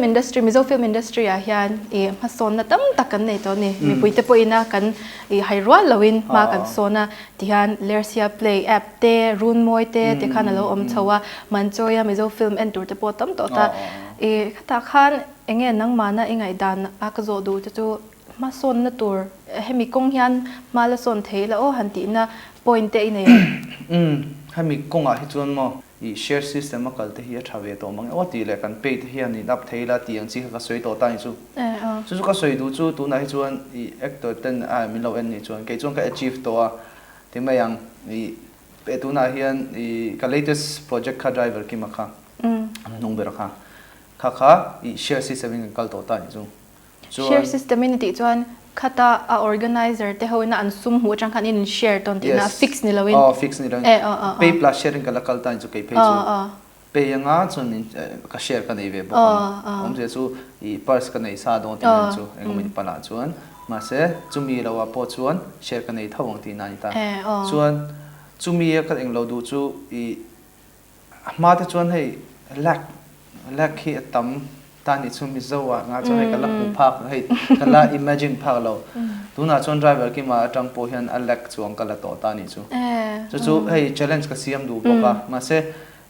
Industry, Mizo film industry ah hian i hmasawnna tam tak kan nei tawh a ni. Mipuite pawhin a kan i hai rual loin hma kan sawn a. Tihian Lersia Play app te, Runmawi te te khan a lo awm chho a, Manchawia Mizo film en tur te pawh a tam tawh ta. I khatah khan eng nge nangmahna i ngaihdan a ka zawh duh te chu hmasawnna tur hemi kawng hian hma la sawn thei la aw han tihna point te i nei em? Umm, hemi kawngah hi chuan maw I share system a kal te hi a tha ve tawh mang e aw tih leh kan pay te hian in up thei ila tih ang chi kha ka sawi tawh ta ni chu. Chu chu ka sawi duh chu tunah hi chuan i actor ten a min lo en nih chuan kei chuan ka achieve tawh a ti mai ang. I pe tunah hian i ka latest project kha driver Kima kha a hnung ber kha kha kha i share system in kan kal tawh ta ni chu. Share system in tih chuan khata a organizer te ho ina an sum hmuh atang khan in in share tawn tihna a fix ni lo in. Aw fix ni lo in. Pay plus share in ka la kal ta in chu kei phei chu pay anga chuan min ka share ka nei ve bawk ang. Awmzia chu i purse ka nei sa dawn tihna ni chu engemaw ni palah chuan mahse chumi lo ah pawh chuan share ka nei tho ang tihna a ni ta. Chuan chumi a ka englo duh chu i A hma te chuan hei lag lag hi a tam ta nih chu Mizo ah nga chuan hei ka la hmu phak hei ka la imagine phak lo. Tunah chuan driver kima atang pawh hian a lag chuang ka la tawh ta nih chu. Chu chu hei challenge ka siam duh bawk a. Mahse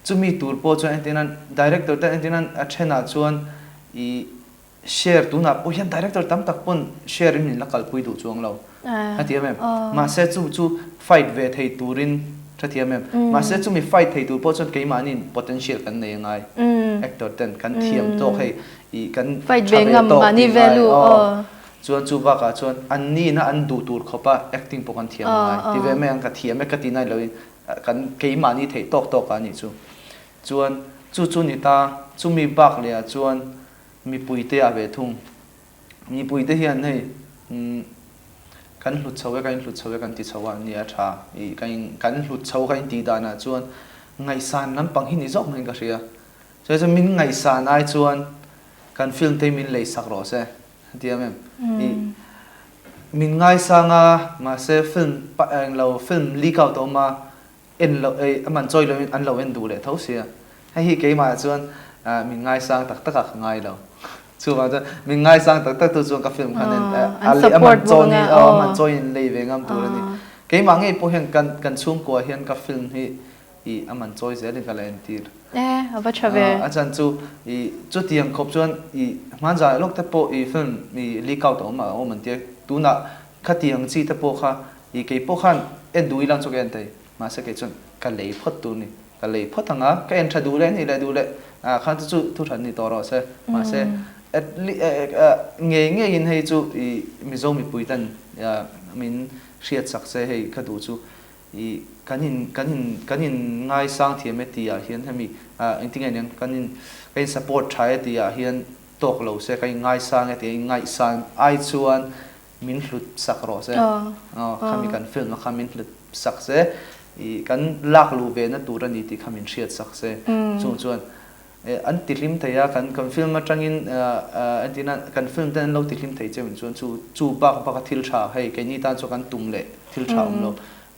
chumi tur pawh chuan entirnan director ten entirnan a thenah chuan ih Share tunah pawh hian director tam tak pawn share in min la kalpui duh chuang lo. A ti em em? Mahse chu chu fight ve thei turin tha thiam em? Mahse chumi fight thei tur pawh chuan keimahniin potential kan nei angai. Actor ten kan thiam tawk hei ih kan tha ve tawk tih ngai aw. Chuan chu bakah chuan an nihna an duh tur khawpa acting pawh kan thiam angai. Ti ve mai ang ka thiam e ka tih nai loin kan keimahni theih tawk tawk ah a nih chu. Chuan chu chu ni ta chumi bak leh ah chuan Mipuite a ve thung. Mipuite hian hei kan hlut chho e, kan inhlut chho e kan ti chho a nia tha. Ih kan in kan hlut chho kan intih danah chuan ngaihsan lampang hi ni zawk maiin ka hria. Chuai chuan min ngaihsan ai chuan kan film te hi min lei sak rawh se a ti em em. Ih min ngaisang a mahse film englo film leak out a awm a En loh ei a man chawi loin an lo en duh leh tho sia. Hei hi keimah chuan min ngaisang tak takah ka ngai lo. Chuvang chuan min ngaisang tak tak tu chuan ka film khan en a man chawi ni a man chawi in lei ve ngam tur a ni. Keimah ngei pawh hian kan kan chhungkua hian ka film hi i a man chawi zelin ka la entir. E a va tha ve. A chan chu i chutiang khawp chuan i hmanzah lawk te pawh i film i leak out a awm a awm an tia. Tunah khatiang chi te pawh kha I kei pawh khan en duh ilang chu ka en thei, mahse kei chuan ka lei phawt tur ni, ka lei phawt ang a, ka en tha duh leh ni leh duh leh ah khan chu chu thu hran ni tawh rawh se, mahse at ngei ngei in hei chu i Mizo mipui ten min hriat sak se hei ka duh chu i kan in kan in kan in ngaisang thiam e tih ah hian hemi ah engtin nge niang kan in kan in support tha e tih ah hian tawk lo se kan in ngaisang e tih ah in ngaihsan ai chuan Min hlut sak rawh se. Aw, khami kan film a kha min hlut sak se. I kan lak luh ve na tur a ni tih kha min hriat sak se. Chung chuan an ti hlim thei a, kan kan film atangin entirna kan film ten an lo ti hlim thei che min chuan chu chu bak bak a thil tha hei keini tan chuan kan tum leh thil tha awm lo.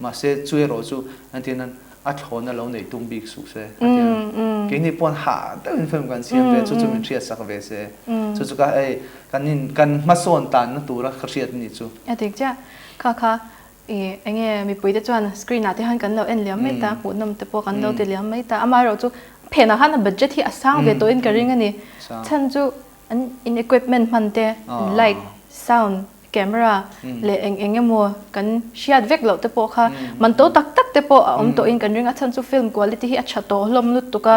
Mahse chu erawh chu entirna a thlawna lo neih tum bik suh se a ti a. Keini pawn hah deuhin film kan siam ve, chu chu min hriat sak ve se. Chu chu ka hei kan in kan hmasawn tanna tura ka hriat a nih chu. A dik chiah. Kha kha i enge mipui te chuan screen ah te hian kan lo en liam mai ta, hmuhnawm te pawh kan lo ti liam mai ta. Amaherawh chu phenah khan a budget hi a sang ve tawhin ka ring a ni. Chhan chu an in equipment hman te, light, sound, camera leh eng eng emaw kan hriat vek loh te pawh kha man to tak tak te pawh a awm tawhin kan ring a chhan chu film quality hi a tha tawh hlawm lutuk a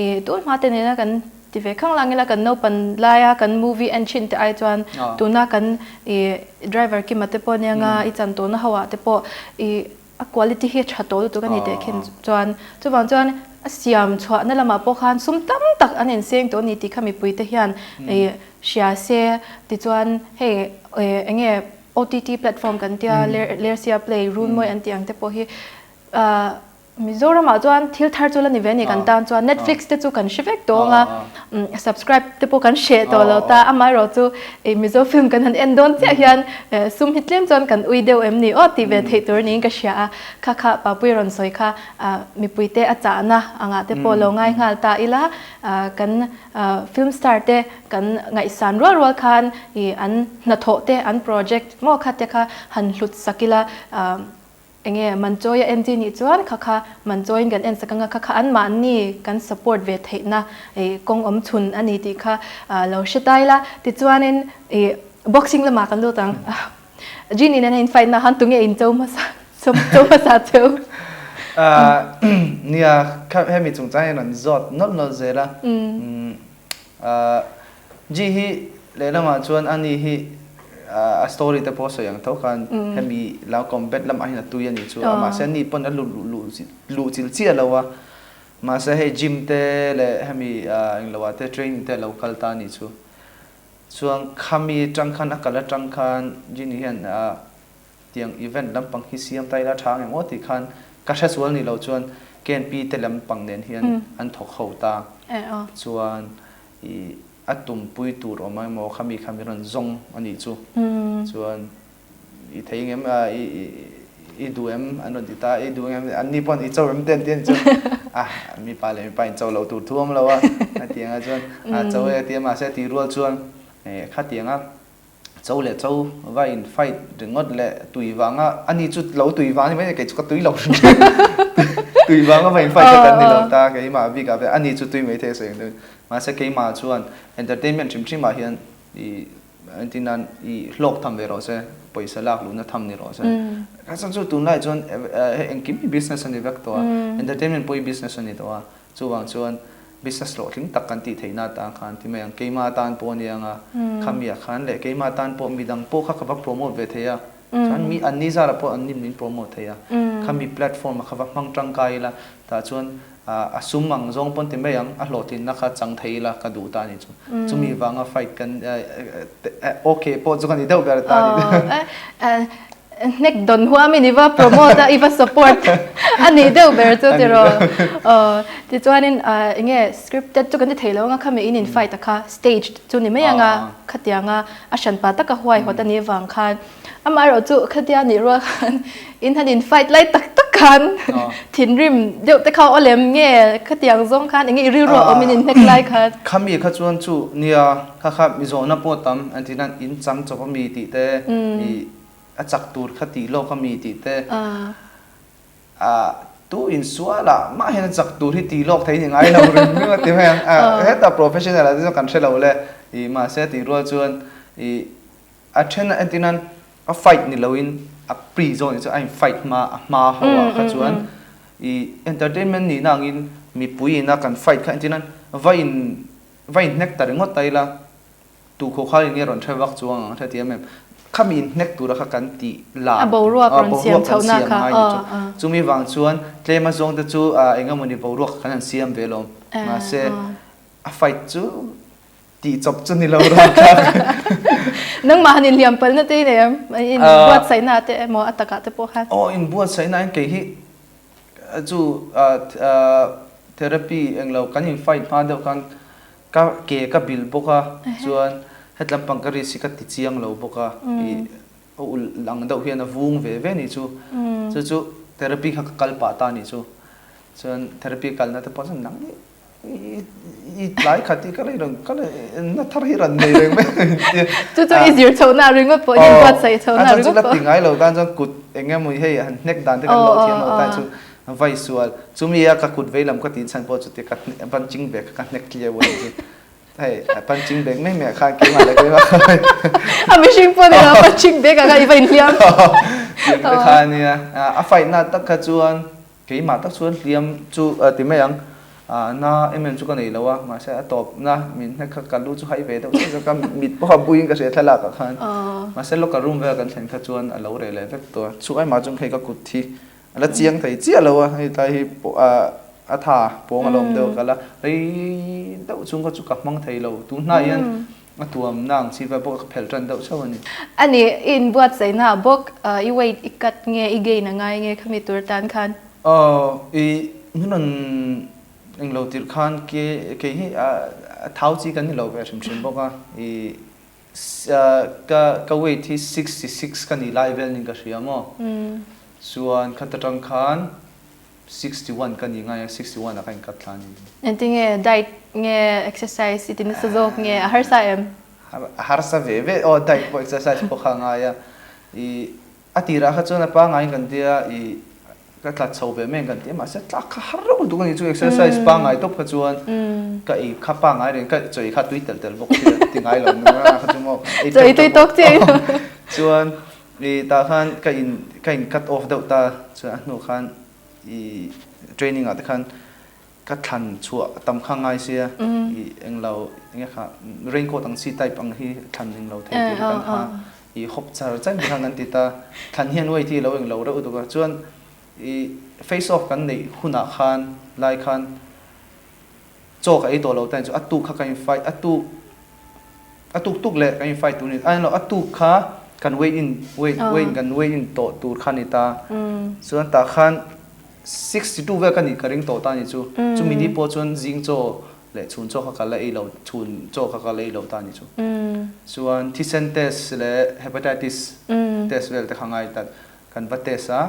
ih tun hma te nena kan ti ve khang lang ila kan naupan laia kan movie en thin te ai chuan tuna kan ih driver kima te pawh nia nga i chan tawhna ho ah te pawh ih a quality hi a tha tawh lutuk a ni teh khin chuan chuvang chuan a siam chhuahna lamah pawh khan sum tam tak an inseng tawh a ni tih kha mipui te hian ih hria se tichuan hei ih eng nge OTT platform kan tia Lersia Play Runmawi an tih ang te pawh hi ah. Mizoramah chuan thil thar chu la ni ve a ni kan tan chuan Netflix te chu kan hre vek tawh ang a, subscribe te pawh kan hreh tawh lo ta, amaherawh chu Mizo film kan han en dawn chiah hian sum hi tlem chuan kan ui deuh em ni aw tih ve theih tur niin ka hria a, kha kha Papui rawn sawi kha mipuite a chahna angah te pawh lo ngai nghal ta ila kan film star te kan ngaihsan rual rual khan an hnathawh te an project maw kha te kha han hlut sak ila. Enge Manchawi a en chi nih chuan kha kha Manchawiin kan en sak anga kha kha anmahni kan support ve theihna ih kawng awm chhun a ni tih kha lo hre ta ila. Tichuanin ih boxing lamah kan lut ang. Genie nen a in fight na khan tunge in cho hmasa cho hmasa cheu? Nia kha hemi chungchang hian an zawt nawlh nawlh zel a. Ji hi lehlamah chuan ani hi a story te pawh sawi ang tho khan hemi lam combat lamah hian a tui a nih chu a mahse ani pawn a luh chilh chiah lo a mahse hei gym te leh hemi englo ah te training te a lo kal ta a nih chu chuan khami atang khan a kal atang khan Jini hian Tiang event lampang hi siam ta ila tha ang emaw tih khan ka hre sual ni lo chuan KNP te lampang nen hian an thawk ho ta. Chuan i a tumpui tur awm emaw khami kha mi rawn zawng a nih chu. Chuan i thei ngem i i duh em an rawn ti ta, i duh ngem an ni pawn i cho em te an ti a ni chu. A mipa leh mipa in cho loh tur thu awm lo a a ti ang a chuan a cho e a ti a mahse a tih rual chuan khatiang a Cho leh cho va in fight ringawt leh tui vanga ani chu lo tui vang ni mai kei chu ka tui lo tui vanga va in fight kha kan ni lo ta keimah bik ah ani chu tui mai thei a sawi ang deuhin mahse keimah chuan entertainment hrim hrim ah hian i entir nan i hlawk tham ve rawh se pawisa lak luhna tham ni rawh se kha chuan chu tunlai chuan engkim hi business a ni vek tawh a entertainment pawh hi business a ni tawh a Chuvang chuan business hlawhtling tak kan tih theihna atan khan ti mai ang. Keimah atan pawh a ni ang a, khami ah khan leh keimah atan pawh midang pawh kha ka va promote ve thei a, chuan mi anni zarah pawh anni min promote thei a, khami platform ah kha va hmang tangkai ila, tah chuan a sum ang zawng pawn ti mai ang, a hlawhtlinna kha chang thei ila ka duh ta a ni chu. Chumi vanga fight kan okay pawh chu ka ni deuh ber ta a ni. Hnek dawn huamin i va promote a, i va support a nih deuh ber chu tiraw. Tichuanin enge scripted chu kan ti thei lo anga khami in in fight a kha staged chu ni mai anga khatianga a hranpa taka huaihawt a nih vang khan amaherawh chu khatia nih rual khan in han in fight lai tak tak khan thinrim deuh te kha aw lem nge khatiang zawng khan enge i rilru a awm in in hnek lai khan. Khami kha chuan chu nia kha kha mi zawhna pawh tam an ti nan in chang chawp ami tih te i a chak tur kha tih lawk ami tih te tu insual ah mah hian a chak tur hi tih lawk thei ni ngai lo ring ring a ti mai ang heta professional ah te chuan kan hre lo le i mahse tih rual chuan i a then a entir nan a fight ni lo in a pre zawk ni chu a in fight hma a hma ho ah kha chuan i entertainment nih na ang in mipui in a kan fight kha entir nan va in va in hnek ta ringawt ta ila Tu khaw kha enge rawn hre vak chuang ang a hre ti em em. Khami in hnek tura kha kan tih lar A boruak rawn siam chhoh na kha ngai ni chu. Chumi vang chuan tlem a zawng te chu eng emawni boruak kan han siam ve lawm. Mahse a fight chu tih chawp chu ni lo ram thlak. Nangmah han inhliam palh na te i nei em? In buatsaih na te emaw a takah te pawh khan. Aw in buatsaih na in kei hi chu therapy englo kan in fight hma deuh khan Ka ke ka bilh bawk a, chuan hetlam pang ka risk hi ka ti chiang lo bawk a, ih a ulh ang deuh hian a vung ve ve nih chu. Chu chu therapy kha ka kal pah ta nih chu. Chuan therapy kalna te pawh chuan nang hi i tlai khat hi ka la rawn ka la na thar hi rawn nei reng mai a tia. Chu chu i zir chhohna ringawt pawh i buatsaih chhohna ringawt pawh. A chuan chu la ti ngai lo tan chuan kut eng emaw hei han hnek dan te kan lo thiam lo tan chu Vai sual, chumi a ka kut veilam ka tih chhan pawh chuti ka punching bag kha ka hnek tliau a nih chu. Hei punching bag mai mai ah khan keimah leh keimah kha A mihring pawh ni lo punching bag ah khan i va inhliam. Tiang te kha a nia. A fight na tak kha chuan keimah tak chuan hliam chu ti mai ang. Na em em chu ka nei lo a, mahse a tawp na min hnek kha ka lu chu hai ve deuh chiah zawk a, mit pawh a buiin ka hria thlalak ah khan. Mahse locker room vel kan thlen kha chuan a lo reh leh vek tawh a. Chu aimah chuan hei ka kut hi A la chiang thei chiah lo a, hei tlai hi a tha pawng a la awm deuh a kal a, rei deuh chung kha chu ka hmang thei lo, tun hnaiah hian a tuamna ang chi vel pawh ka phelh tan deuh chauh a ni. A ni, i inbuatsaihna ah bawk i weight i cut nge i gain a ngai nge khami tur tan khan? Aw i min rawn englo tirh khan ke kei hi a thau chi kan ni lo ve hrim hrim bawk a i ka ka weight hi 66 ka nih lai vel niin ka hria maw chuan khata tang khan 61 ka ni ngai a 61 ah ka inkat thla a ni. Engtinge diet nge exercise i ti nasa zawk nge a harsa em? A harsa ve ve aw diet pawh exercise pawh kha a ngai a i A tirah kha chuan a pangaiin kan tia i ka tla chho ve mai ang kan ti a mahse tlak kha har reuh lutuk a ni chu exercise pangai tawp kha chuan ka ei kha pangai reng ka chaw ei kha tui telh telh bawk sia ti ngai lo nung a kha chu maw ei chaw ei tui tawk chiah in chuan i tah khan ka in ka in cut off deuh ta chuan a hnu khan i training ah te khan Ka thlan chhuah tam kha ngai sia i englo enge kha raincoat ang chi type ang hi thlan englo thei tur hi kan ha i hawp char char ni khan kan ti ta thlan hian weight hi lo englo reuh duk a chuan i face off kan neih hunah khan lai khan chaw ka ei tawh lo ta chu a tuk kha ka in fight a tuk a tuk tuk leh kan in fight tur ni a lo a tuk kha kan weigh in weight weigh in kan weigh in tawh tur kha ni ta chuan tah khan 62 vel ka nih ka ring tawh ta ni chu. Chumi ni pawh chuan zing chaw leh chhun chaw kha ka la ei lo, chhun chaw kha ka la ei lo ta ni chu. Chuan thisen test leh hepatitis test vel te kha ngai ta, kan va test a,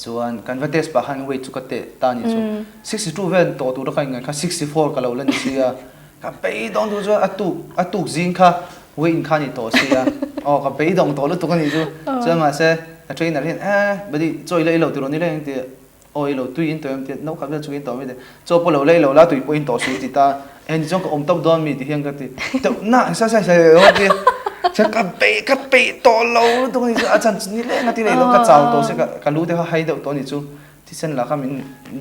chuan kan va test pah khan weight chu ka teh ta ni chu. 62 vel tawh tura ka inngaih kha 64 ka lo la ni si a, ka beidawng duh chuan a tuk a tuk zing kha weight in kha ni tawh si a, aw ka beidawng tawh lutuk a ni chu. Chuan mahse Ka trainer hian eh badi chaw i la ei lo tiraw ni leng ti aw ei lo tui in tawh em ti no khat vel chung in tawh mai ti chaw pawh lo la ei lo la tui pawh in tawh suh ti ta eh ni chuan ka awm tawp dawn mi ti hian ka ti deuh na sai sai sai aw ti chuan ka peih ka peih tawh lo lutuk a ni chu a chan chu ni leng a ti leh lo ka chau tawh sia ka lu te kha hai deuh tawh a ni chu thisen lah kha min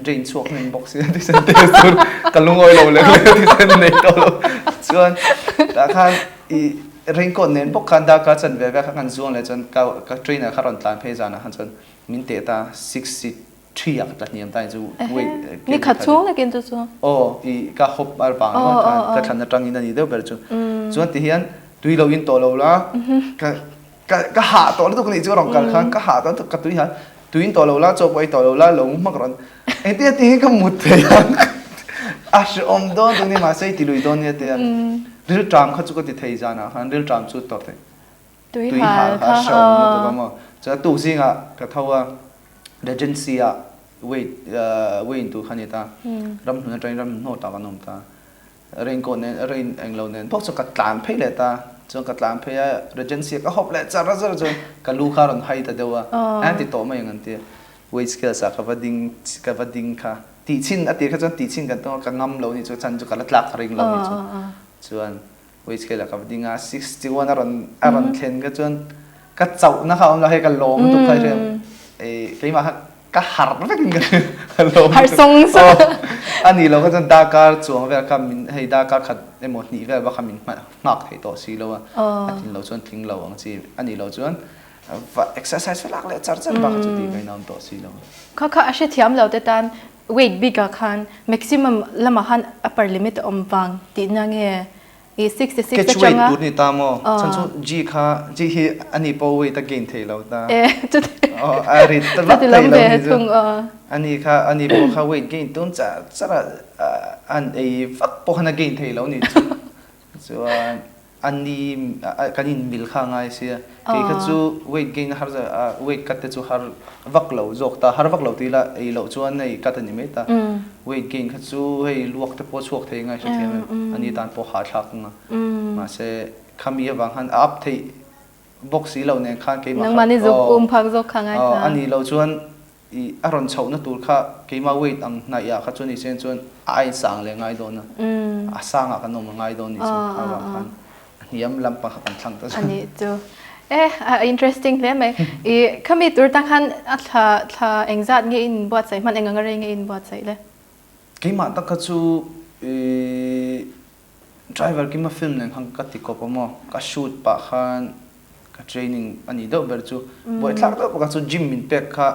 drain chhuak hnem bawk sia thisen test tur ka lungawi lo lek lek thisen nei tawh lo chuan tah khan i Raincoat nen bawk khan darkar chan ve ve kha kan zuang leh chuan ka ka trainer kha rawn tlan phei zanah khan chuan min teh ta 63 ah ka tla hniam ta chu wait Ni khat chhung lekin chu chu. Aw i ka hawp ar vang ringawt khan ka thlan atangin a ni deuh ber chu. Chuan ti hian tui lo in tawh lo la ka ka ka hah tawh lutuk a nih chu a rawn kal khan ka hah tawh lutuk ka tui han tui in tawh lo la chaw pawh ei tawh lo la lo hmak rawn engtin ti hi ka mut thei ang a hrehawm dawn tuk ni mahse i ti lui dawn nia tia rilṭam kha chu ka ti thei zanah khan rilṭam chu tawrh thei tui hal kha a hrehawm lutuk a maw chuan tuk zingah ka tho a Regency ah wait weigh in tur kha a ni ta ramhlun atangin ramhlun hnawt ah kan awm ta. Raincoat nen rain englo nen bawk chuan ka tlan phei leh ta chuan ka tlan phei a Regency ah ka hawp leh char char chuan ka lu kha a rawn hai ta deuh a an ti tawh mai ang an ti a weight scales ah ka va ding ka va ding kha tih chhin a tir kha chuan tih chhin kan tum a ka ngam lo ni chu chan chu ka la tlak ka ring lo ni chu chuan weight scale ah ka va ding a 61 a rawn a rawn thlen kha chuan ka chauhna kha a awm lo hei ka lawm lutuk kha hriat keimah kha ka harh vek in ka ka lawm Harh sawng sawng. A ni lo kha chuan darkar chuang vel kha min hei darkar khat emaw hnih vel va kha min nghak thei tawh si lo a a tlin lo chuan tling lo ang chi a ni lo chuan va exercise va lak leh char char bak chu tih ka inawm tawh si lo. Kha kha a hrethiam lo te tan weight bik ah khan maximum lamah khan upper limit a awm vang tihna nge I 66 Catch weight atanga tur ni ta maw? Chhan chu G kha G hi ani pawh weight a gain thei lo ta. Eh chuti Aw a rit ta vak chuti thei lam lo ve ni chu. thung aw. Ani kha ani pawh kha weight gain tum char char a an ei vak pawh khan a gain thei lo ni chu. Chuan ani kan in mil kha a ngai sia. Kei kha chu weight gain har weight cut te chu har vak lo zawk ta, har vak lo tih ila ei loh chuan hei cut a ni mai ta. Weight gain kha chu hei luak te pawh chhuak thei ngai hrethiam em, ani tan pawh hahthlak ang a. Mahse khami avang khan a up theih bawk si lo nen khan keimah kha Nangmahni zuk um phak zawk kha ngai ta. Ani lo chuan i a rawn chhohna tur kha keimah weight ang hnaih ah kha chuan i sen chuan a ain sang leh ngai dawn a, a sang ah kan awm a ngai dawn ni chu avang khan a hniam lampang kha kan thlang ta chu. Ani chu eh a interesting hle mai. I khami tur tang khan a thla thla engzat nge in buatsaih hman eng anga rei nge in buatsaih le? Keimah tak kha chu i Driver kima film nen khan ka ti kawp a maw, ka shoot pah khan ka training a nih deuh ber chu. Buaithlak deuh pakhat chu gym min pek kha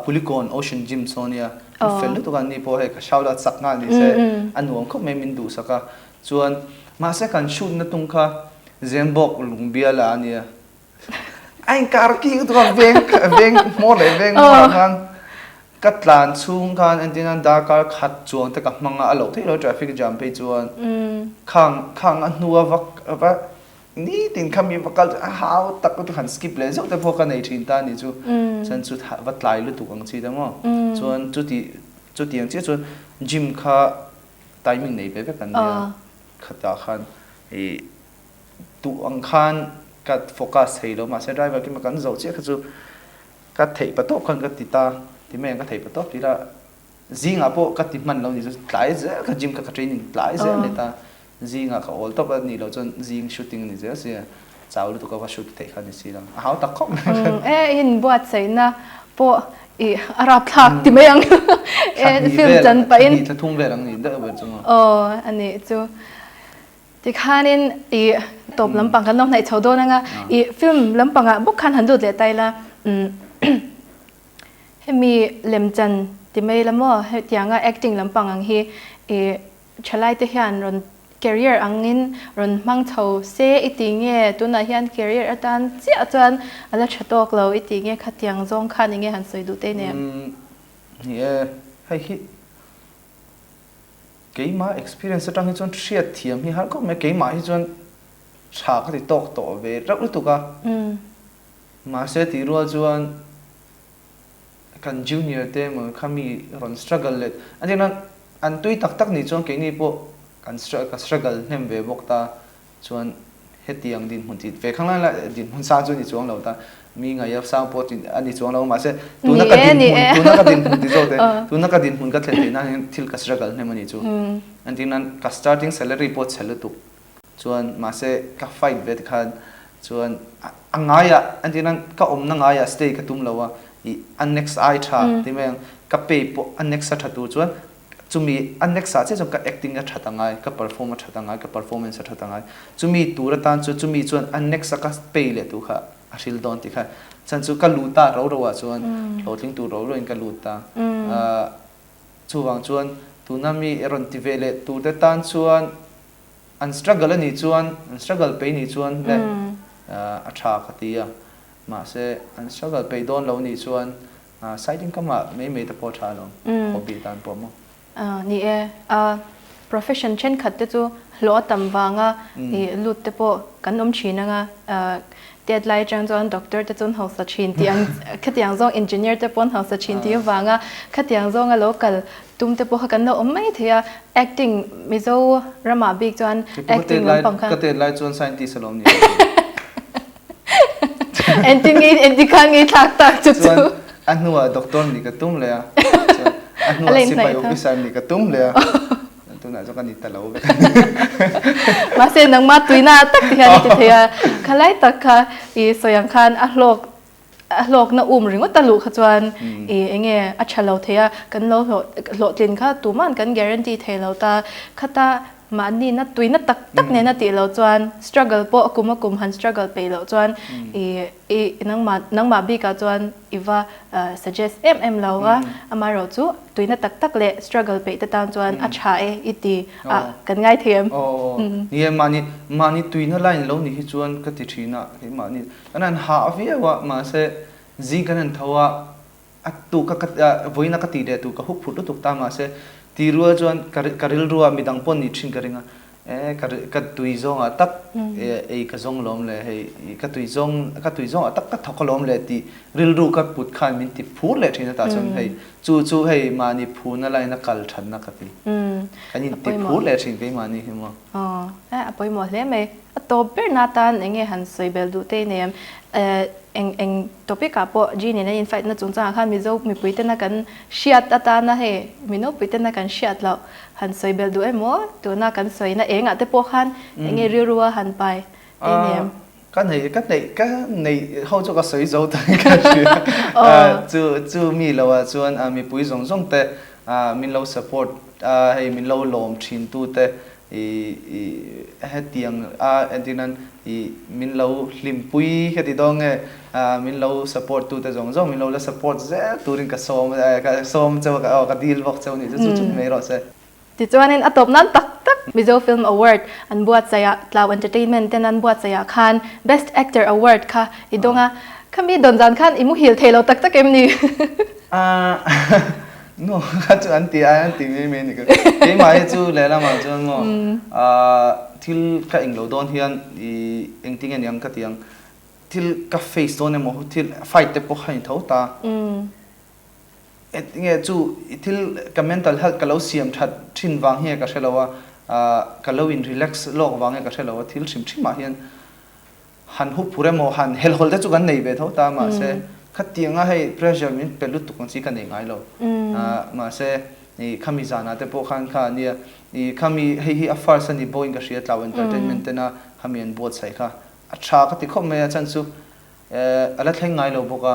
Kulikawn Ocean Gym saw nia, an fel lutuk a, ni pawh hei ka shout out sak nghal ni se a nuam khawp mai min duhsak a. Chuan mahse kan shoot na tung kha Zembawk Lungbiala a nia, A inkar ki lutuk a, veng veng hmawr leh veng hmawr ah khan. Ka tlan chhung khan entir nan darkar khat chuang te ka hmang a, a loh theih lo traffic jam phei chuan khang khang a hnua va va nitin kha mi va kal chu a hau tak lutuk han skip leh zeuh te pawh ka nei thin ta a nih chu. Chuan chu va tlai lutuk ang chi te maw. Chuan chuti chutiang chiah chuan gym kha timing nei ve vek an nia khatah khan ih duh ang khan ka focus thei lo mahse driver kima kan zoh chiah kha chu Ka theih pa tawp khan ka ti ta, ti mai ang ka theih pa tawp ti la, zingah pawh ka ti hman lo ni chu tlai zel ka gym kha ka training tlai zel ni ta, zingah ka awl tawp a nih loh chuan zing shooting a ni zel sia, chau lutuk a va shoot theih kha ni si lo, a hau tak khawp mai. E inbuatsaihna pawh i a rapthlak ti mai ang e film chan pahin. Thla thum vel ang ni deuh ber chu maw. Aw a nih chu. Tikhanin i tawp lampang kan lo hnaih chho dawn anga i film lampangah bawk khan han lut leh ta ila hemi lemchan ti mai la maw hetianga acting lampang ang hi i thalai te hian rawn career angin rawn hmang chho se i ti nge tunah hian career atan chiah chuan a la tha tawk lo i ti nge khatiang zawng khan enge han sawi duh te nen. Ni e hei hi Keimah experience atang hi chuan hriat thiam hi har khawp mai, keimah hi chuan tha ka ti tawk tawh ve reuh lutuk a. Mahse tih rual chuan kan junior te emaw kha mi rawn struggle leh a tirna an tui tak tak nih chuan keini pawh kan ka struggle hnem ve bawk ta. Chuan hetiang dinhmun tih ve khang lai lai dinhmun sang chu a ni chuang lo ta, mi ngaia sang pawh tih a ni chuang lo mahse tuna ka dinhmun tuna ka dinhmun ti zawk te tuna ka dinhmun ka thlen theih nan hian thil ka struggle hnem a ni chu. Entir nan ka starting salary pawh chhe lutuk chuan mahse ka fight ve tikhan chuan a ngaiah entir nan ka awmna ngaiah stay ka tum lo a ih a next ai tha ti mai ang ka pay pawh a next a tha tur chuan Chumi a next ah chiah chuan ka acting a that angai, ka perform a that angai, ka performance a that angai. Chumi tur atan chuan chumi chuan a next a ka pay leh tur kha a hril dawn tih kha chhan chu ka lut ta ro ro ah chuan hlawhtling tur ro ro in ka lut ta. Chuvang chuan tuna mi rawn ti ve leh tur te tan chuan an struggle a nih chuan, an struggle pei nih chuan le a tha ka ti a. Mahse an struggle pei dawn lo nih chuan Side income ah mai mai te pawh tha alawm, hobby tan pawh maw? Ni e, profession thenkhat te chu hlawh a tam vanga lut te pawh kan awm thin anga, tet lai atang chuan doctor te chu an hausa thin tih ang, khatiang zawng engineer te pawh an hausa thin tih avanga khatiang zawnga lo kal tum te pawh kha kan lo awm mai thei a, acting Mizo ramah bik chuan acting lampang kha. Ka tet lai chuan scientist alawm ni. Engtin nge engtin khan nge thlak tak chu chu. Chuan a hnuah doctor nih ka tum leh a, chuan a hnuah sipai officer nih ka tum leh a, tunah chuan ka ni ta lo vek. Mahse nangmah tuina tak ti hian i ti thei a, khalai tak kha i sawi ang khan a hlawk a hlawkna um ringawt a luh kha chuan i enge a tha lo thei a, kan lo hlawh hlawhtlin kha tuman kan guarantee thei lo ta, khata Mahni na tuina tak tak nena tih loh chuan struggle pawh a kum a kum han struggle peih loh chuan i i nangmah nangmah bikah chuan i va suggest em em lo a, amaherawh chu tuina tak tak leh struggle peih te tan chuan a tha e i ti a kan ngai thei em? Aw ni e mahni mahni tuina line lo nih hi chuan ka ti thin a keimahni kan han hah viau a mahse zing kan han tho a A tu ka ka vawiin a ka tih leh tur ka hup phut lutuk ta mahse ti rual chuan ka ka rilru a midang pawh nih thin ka ring a, e ka ka tui zawng ah tak ei ka zawng lawm le hei ka tui zawng ka tui zawng ah tak ka thawk alawm le tih rilru ka put khan min ti phur leh thin a tah chuan hei chu chu hei mahni phurna line a kal thatna ka ti kan in ti phur leh thin keimahni hi maw. Aw a pawimawh hle mai. A tawp ber na tan eng nge han sawi bel duh te i nei em? Eng eng topic ah pawh G nen an in fight na chungchang ah khan Mizo mipui tena kan hriat atana hei Minopui tena kan hriat loh han sawi bel duh emaw tuna kan sawi na eng ah te pawh khan eng nge rilru a han pai te i nei em? Ka nei ka neih ka neih ho chu ka sawi zo ta in ka hria chu chu mi lo ah chuan mipui zawng zawng te min lo support a hei min lo lawm thin tu te I i hetiang a entir nan i min lo hlimpui ka ti dawn nge min lo support tu te zawng zawng min lo la support zel turin ka sawm ka sawm cheu a ka dil bawk cheu nih chu chu chu ni mai rawh se. Tichuanin a tawp nan tak tak Mizo Film Award an buatsaih ah Tlau Entertainment ten an buatsaih ah khan Best Actor Award kha i dawng a, khami dawn zan khan i muhil thei lo tak tak em ni? No kha chu an ti ai an ti mai mai a ni ka keimah hi chu lehlamah chuan maw thil ka englo dawn hian i engtin nge niang ka ti ang thil ka face dawn emaw thil fight te pawh kha ni tho ta enge chu thil ka mental health ka lo siam that thin vang hi ka hre lo a ka lo in relax lawk vang nge ka hre lo a thil hrim hrim ah hian Han hup phur emaw han helhawlh te chu kan nei ve tho ta mahse khatianga hei pressure min pe lutuk ang chi ka nei ngai lo. Mahse i khami zanah te pawh khan kha ania i khami hei hi a first a ni bawkin ka hria Tlau Entertainment tena khami an buatsaih kha a tha ka ti khawp mai a chhan chu a la thleng ngai lo bawk a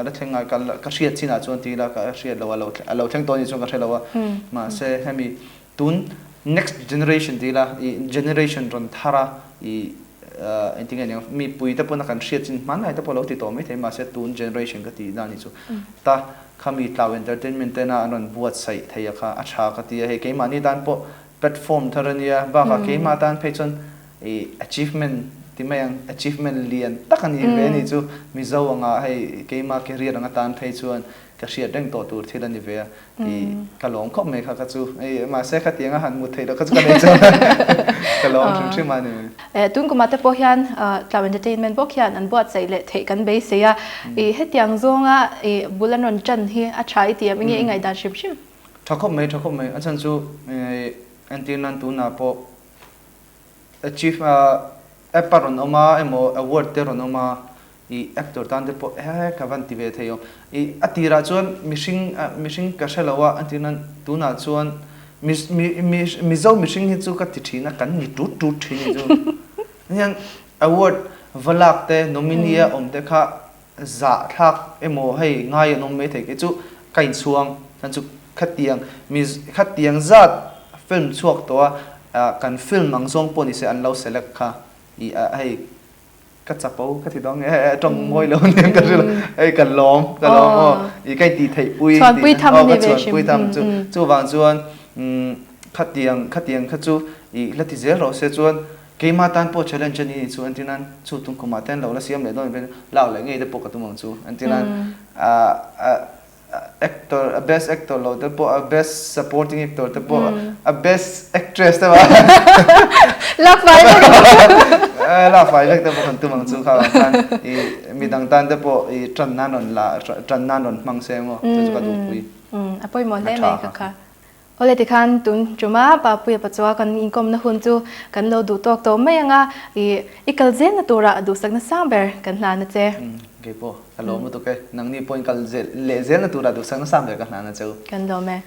a la thleng ngai ka hriat chinah chuan ti ila ka hriat lo a lo thleng tawh anih chuan ka hre lo a mahse hemi Tun next generation ti ila i generation rawn thar a i engtin nge niang mipui te pawn a kan hriat chin hmanlai te pawh lo ti tawh maithei mahse tun generation ka tih dan hi chu ta khami tlau entertainment tena an rawn buatsaih thei a kha a tha ka ti a hei keimahni tan pawh platform thar a nia bakah keimah tan phei chuan i achievement ti mai ang achievement lian tak a ni ve a nih chu Mizo anga hei keimah career anga tan phei chuan ka hriat reng tawh tur thil a ni ve a i ka lawm khawp mai kha kha chu ei mahse khatiang a han mut theih loh kha chu ka nei chuan ka lawm hrim hrim a ni. Tun kumah te pawh hian Tlau Entertainment bawk hian an buatsaih leh theih kan beisei a, i hetiang zawnga i bul an rawn tan hi a tha i ti em enge i ngaihdan hrim hrim? Tha khawp mai tha khawp mai a chhan chu entir nan tunah pawh achieve app a rawn awm a emaw award te rawn awm a I actor tan te pawh he ka van ti ve thei awm. I a tirah chuan mihring mihring ka hre lo a, a tir nan tunah chuan mi mi Mizo mihring hi chu ka ti thin a, kan ni tut tut thin hi chu. Hian award va lak te nominee a awm te kha zah thlak emaw hei ngai an awm mai thei kei chu ka inchhuang chhan chu khatiang mi khatiang zat film chhuak tawh a kan film ang zawng pawh ni se an lo select kha i hei Ka chapo ka ti dawng e tawng mawi lo nen ka hrilh hei ka lawm ka lawm aw i ka intih theih pui Chhuanpui tham a ni ve hrim chhuanpui tham chu chuvang chuan khatiang khatiang kha chu i la ti zel rawh se chuan keimah tan pawh challenge a ni chu entir nan chu tum kumah te an lo la siam leh dawn lak leh ngei te pawh ka tum ang chu entir nan actor a best actor lo te pawh a best supporting actor te pawh a best actress te pawh lak fai vek lak fai vek te pawh kan tum ang chu kha khan i midang tan te pawh i tan nan rawn la tan nan rawn hmang se maw chu chu ka duhpui a pawimawh hle mai ka kha Awle tikhan tun tuma Papuia Pachuaa kan inkawmna hun chu kan lo duh tawk tawh mai ang a, i i kal zelna turah duhsakna sang ber kan hlan a che. Keipawh ka lawm lutuk e, nangni pawhin kal leh zelna turah duhsakna sang ber ka hlan a che u. Kan lawm e.